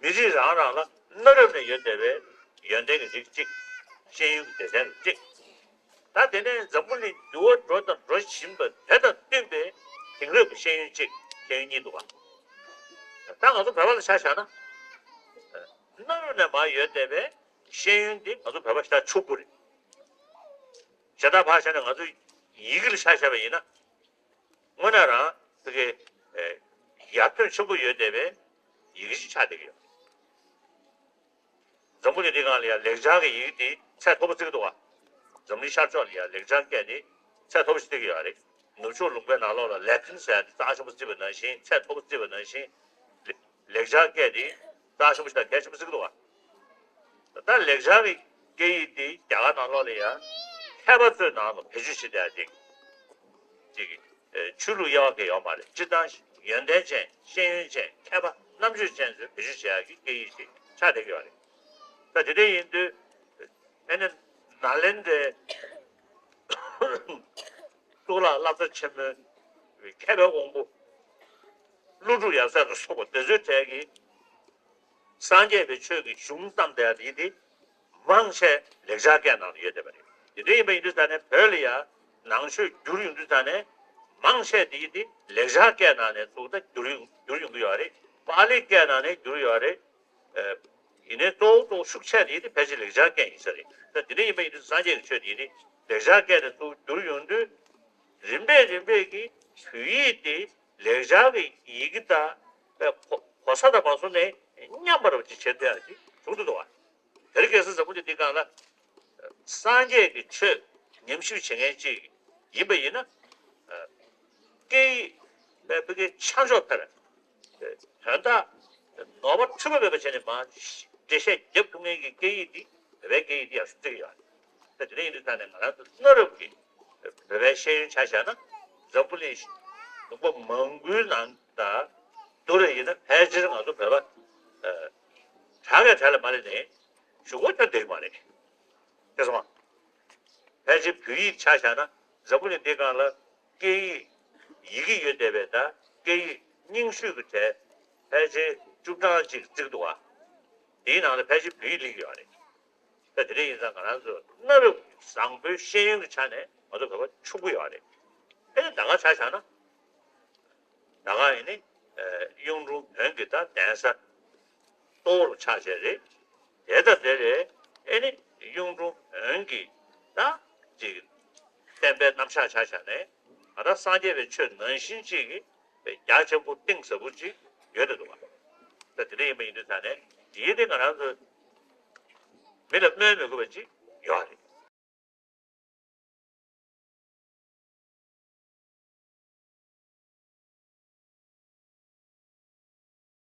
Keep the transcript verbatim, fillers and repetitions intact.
མི་རིགས་རང་རང་ལ་གནའ་རབས་ནས་ཡོད་བསྡད་པའི་ཡོན་ཏན་གྱི་རིགས་གཅིག་ཤེས་ཡོན་གྱི་སྡེ་ཚན་རིགས་གཅིག་ད་དེ་ནས་འཛམ་བུ་གླིང་འགྱུར་བ་འགྲོ་དང་འགྲོ་བཞིན་པ་དེ་དང་བསྟུན་པའི་དེང་རབས་ཀྱི་ཤེས་ཡོན་གཅིག་ཤེས་ཡོན་གཉིས་འདུག་ག་ད་ང་ཚོ་བོད་པ་ལ་ཆ་བཞག་ན། གནའ་རབས་ནས་མར་ཡོད་བསྡད་པའི་ཤེས་ཡོན་འདི་ང་ཚོ་བོད་པ་ཞེ་དྲག་ཕྱུག་པོ་རེད། ཞེ་དྲག་ཕར་བཞག་ན་ང་ཚོ་ཡི་གེ་ལ་ཆ་བཞག་པ་ཡིན་ན། དངོས་གནས་རང་དེ་གའི་ཡར་ཐོན་ཆེན་པོ་ཡོད་བསྡད་པའི་ཡི་གེ་ཞིག་ཆགས་བསྡད་ཀྱི་ཡོད། འཛམ་བུ་གླིང་འདིའི་སྒང་ལ་ཡང་ལེགས་སྦྱར་གྱི་ཡི་གེ་འདི་ཚད་མཐོ་པོ་བརྩི་གི་འདུག་བ། འཛམ་གླིང་ཤར་ཕྱོགས་ལ་ཡང་ལེགས་སྦྱར་སྐད་འདི་ཚད་མཐོ་པོ་ཞིག་བརྩི་གི་ཡོད་རེད། ནུབ་ཕྱོགས་ལུང་པའི་ནང་ལོགས་ལ་ལེ་ཏིན་ཟེར་ཡ་འདི་རྩ་ཆེན་པོ་བརྩིས་པ་ནང་བཞིན་ཚད་མཐོ་པོ་བརྩིས་པ་ནང་བཞིན། ལེགས་སྦྱར་སྐད་འདི་རྩ་ཆེན་པོ་ཞིག་དང་གལ་ཆེན་པོ་བརྩི་གི་འདུག་བ། ད་ལེགས་སྦྱར་གྱི་སྐད་ཡིག་འདི་རྒྱ་གར་ནང་ལོགས་ལ་ཡང་མཁས་པ་ཚོའི་ནང་ལ་བེད་སྤྱོད་བྱེད་བསྡད་ཅིག་ཅིག་ཆོས་ལུགས་དབྱེ་བ་གང་ཡང་ཡོད་མ་རེད། སྤྱིར་བཏང་ཡོན་ཏན་ཅན་ཤེས་ཡོན་ཅན་མཁས་པ་རྣམ་དཔྱོད་ཅན་ཚོས་བེད་སྤྱོད་བྱེད་ཡག་གི་སྐད་ཡིག་ཅིག་ཆགས་བསྡད་ཀྱི་ཡོད་རེད། ད་དེ་འདྲ་ཡིན་དུས་ཨ་ནི་ནཱ་ལེནྡྲའི་གཙུག་ལག་བསླབ་གྲྭ་ཆེན་མོའི་མཁས་པའི་དབང་པོ་ཀླུ་སྒྲུབ་ཡབ་སྲས་ལ་སོགས་པ་དེ་ཚོའི་གྲས་ཀྱིས། སངས་རྒྱས་པའི་ཆོས་ཀྱི་གཞུང་བརྩམས་བསྡད་པ་དེ་མང་ཆེ་ལེགས་སྦྱར་སྐད་ནང་ལ་ཡོད་བསྡད་པ་རེད། དེ་འདྲ་ཡིན་པ་ཡིན་དུས་ཙང་ནས་བོད་ལ་ཡང་ནང་ཆོས་བསྒྱུར་ཡོང་དུས་ཙང་ནས་མང་ཆེ་དེ་དེ་ལེགས་སྦྱར་སྐད་ནང་ནས་ཚུར་ད་བསྒྱུར་ཡོང་བསྒྱུར་ཡོང་གི་ཡོད་རེད། པཱ་ལི་སྐད་ནང་ནས་བསྒྱུར་ཡོད་རེད། ཡིན་ནའི་གཙོ་བོ་གཙོ་བོ་ཤུགས་ཆེ་དེ་དེ་ཕལ་ཆེར་ལེགས་སྦྱར་སྐད་ཡིན་ས་རེད། ད་དེ་འདྲ་ཡིན་པ་ཡིན་དུས་སངས་རྒྱས་ཀྱི་ཆོས་དེ་དེ་ལེགས་སྦྱར་སྐད་ནས་ཚུར་བསྒྱུར་ཡོང་དུས་རིམ་པས་རིམ་པས་ཀྱིས་བོད་ཡིག་དེ། ལེགས་སྦྱར་གྱི་ཡི་གེ་དང་གོ་གོ་ས་དང་མ་སོང་ནས་མཉམ་པར་ཅིག་བྱེད་ཐུབ་ཡག་ཅིག་བྱུང་འདུག་བ། དེ་རིང་ཁ་སང་འཛམ་བུ་གླིང་འདིའི་སྒང་ལ་སངས་རྒྱས་ཀྱི་ཆོས་ཉམས་ཞིབ་བྱེད་མཁན་ཅིག་ཡིན་པ་ཡིན་ན། སྐད་ཡིག་པའི་ཕ་གིའི་ཆ་འཇོག་ཕེར་དོན་དག་ནོར་བ་འཁྲུལ་པ་མེད་པ་བྱས་ནས་མར་འགྲེལ་བཤད་རྒྱབ་ཐུབ་མཁན་གྱི་སྐད་ཡིག་འདི་བོད་པའི་སྐད་ཡིག་འདི་ཡག་ཤོས་བརྩི་གི་ཡོད་རེད། ད་དེ་འདྲ་ཡིན་དུས་ད་ནས་ང་རང་ཚོ་གནའ་རབས་ཀྱི་བོད་པའི་ཤེས་ཡོན་ཆ་བཞག་ན་འཛམ་བུ་གླིང་ལུང་པ་མང་པོའི་ནང་དང་བསྡུར་བ་ཡིན་ན་ཕལ་ཆེར་ང་ཚོ་བོད་པ་གྲགས་ཀྱི་གྲས་ལ་མ་སླེབས་ནས་གཞུག་གུ་ཐོན་བསྡད་ཀྱི་མ་རེད། ཤེས་སོང་ང་། ཕལ་ཆེར་བོད་ཡིག་ཆ་བཞག་ན་འཛམ་བུ་གླིང་འདིའི་སྒང་ལ་སྐད་ཡིག་ཡི་གེ་ཡོད་བསྡད་པའི་ད་སྐད་ཡིག་རྙིང་ཤོས་ཀྱི་གྲས་ཕལ་ཆེར་བཅུ་གྲངས་ཅིག་བརྩི་གི་འདུག་བ། དེའི་ནང་ལ་ཕལ་ཆེར་བོད་ཡིག་སླེབས་ཀྱི་ཡོད་རེད། ད་དེ་འདྲ་ཡིན་ཙང་ང་རང་ཚོ་གནའ་རབས་བཟང་པོའི་ཤེས་ཡོན་གྱི་ཆ་ནས་ང་ཚོ་བོད་པ་ཕྱུག་པོ་ཡོད་རེད། ཨེ་ད་ག་ཆ་བཞག་ན། ད་ག་ཡིན་ནི་གཡུང་དྲུང་བོན་གྱི་ད་གདན་ས་གཙོ་བོ་ཆགས་བྱས་རེད། དེ་ད་དེ་རེད། ཨེ་ནི་གཡུང་དྲུང་བོན་གྱི་ད་ཅིག་བསྟན་པའི་རྣམ་གཞག་ཆ་བཞག་ནས་ང་ད་སངས་རྒྱས་པའི་ཆོས་ནང་བཞིན་ཅིག་གི་རྒྱ་ཆེན་པོ་གཏིང་ཟབ་པོ་ཅིག་ཡོད་དེ་འདུག་བ། ད་དེ་འདྲ་ཡིན་པ་ཡིན་དུས་ད་ནས་དེའི་དེ་ང་རང་ཚོ་མི་ལ་སྨོན་མི་དགོས་པ་ཅིག་ཡོད་རེད།